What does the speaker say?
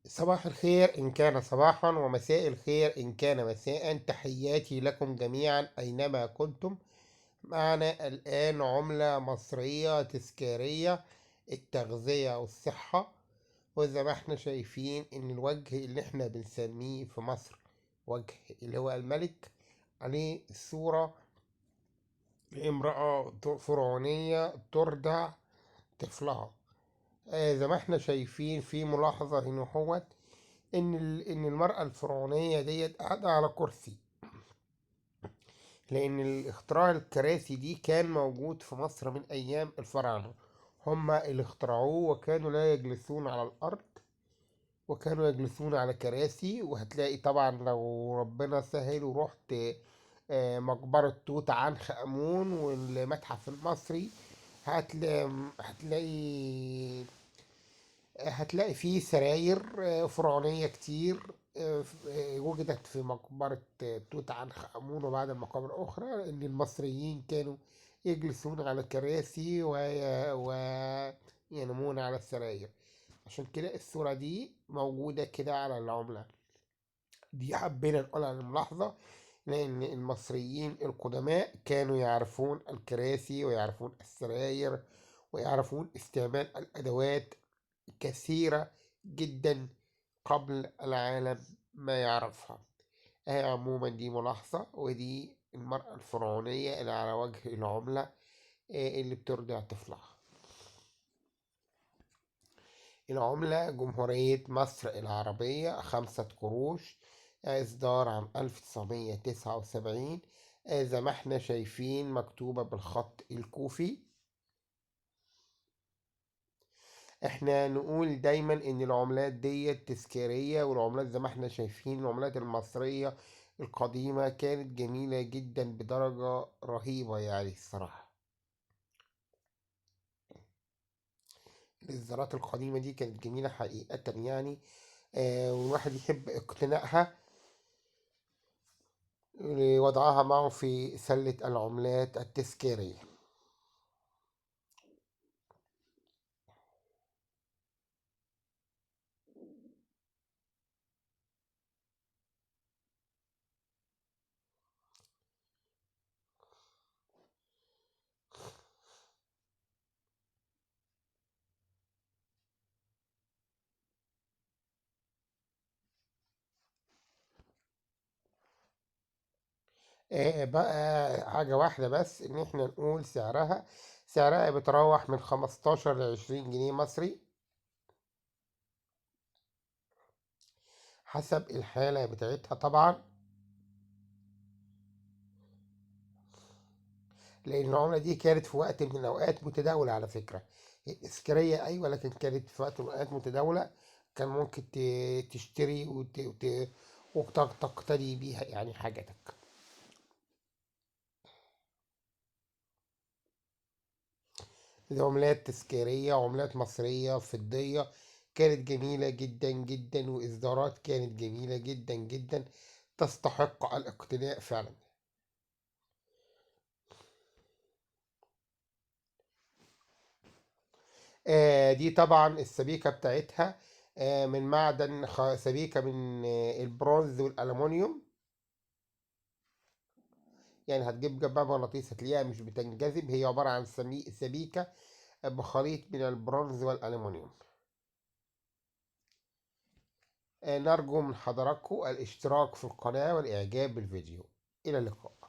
صباح الخير إن كان صباحا، ومساء الخير إن كان مساء. تحياتي لكم جميعا أينما كنتم. معنا الآن عملة مصرية تذكارية، التغذية والصحة. وزي ما احنا شايفين إن الوجه اللي احنا بنسميه في مصر وجه اللي هو الملك، عليه صورة لامرأة فرعونية ترضع طفلها. زي ما احنا شايفين في ملاحظة هنا هوت إن المرأة الفرعونية ديت قاعدة على كرسي، لأن الاختراع الكراسي دي كان موجود في مصر من أيام الفراعنة، هما اللي اخترعوه، وكانوا لا يجلسون على الأرض وكانوا يجلسون على كراسي. وهتلاقي طبعا لو ربنا سهل ورحت مقبرة توت عنخ آمون والمتحف المصري، هتلاقي فيه سراير فرعونية كتير، وجدت في مقبرة توت عنخ آمون وبعض المقابر الأخرى، إن المصريين كانوا يجلسون على كراسي وينامون على السراير. عشان كده الصورة دي موجودة كده على العملة دي. حبينا نقولها للملاحظة، لأن المصريين القدماء كانوا يعرفون الكراسي ويعرفون السراير ويعرفون استعمال الأدوات كثيرة جدا قبل العالم ما يعرفها. عموما دي ملاحظة، ودي المرأة الفرعونية اللي على وجه العملة، اللي بترضع طفلها. العملة جمهورية مصر العربية، 5 قروش، إصدار عام 1979. زي ما احنا شايفين مكتوبة بالخط الكوفي. احنا نقول دايما ان العملات دي تذكارية، والعملات زي ما احنا شايفين العملات المصرية القديمة كانت جميلة جدا بدرجة رهيبة، الصراحة الإصدارات القديمة دي كانت جميلة حقيقة والواحد يحب اقتنائها لوضعها معه في سلة العملات التذكارية. بقى حاجة واحدة بس إن إحنا نقول سعرها. سعرها بتراوح من 15 لعشرين جنيه مصري حسب الحالة بتاعتها طبعا، لأن العملة دي كانت في وقت من الأوقات متداولة على فكرة، تذكارية أيوة، لكن كانت في وقت من الأوقات متداولة، كان ممكن تشتري وتقتدي بيها حاجتك. دي عملات تذكارية، عملات مصرية فضية، كانت جميلة جدا جدا، وإصدارات كانت جميلة جدا جدا، تستحق الاقتناء فعلا. دي طبعا السبيكة بتاعتها، من معدن سبيكة من البرونز والألمونيوم، هتجيب جنبها مغناطيس هتلاقيها مش بتنجذب، هي عبارة عن سبيكة بخليط من البرونز والألمونيوم. نرجو من حضراتكم الاشتراك في القناة والإعجاب بالفيديو. إلى اللقاء.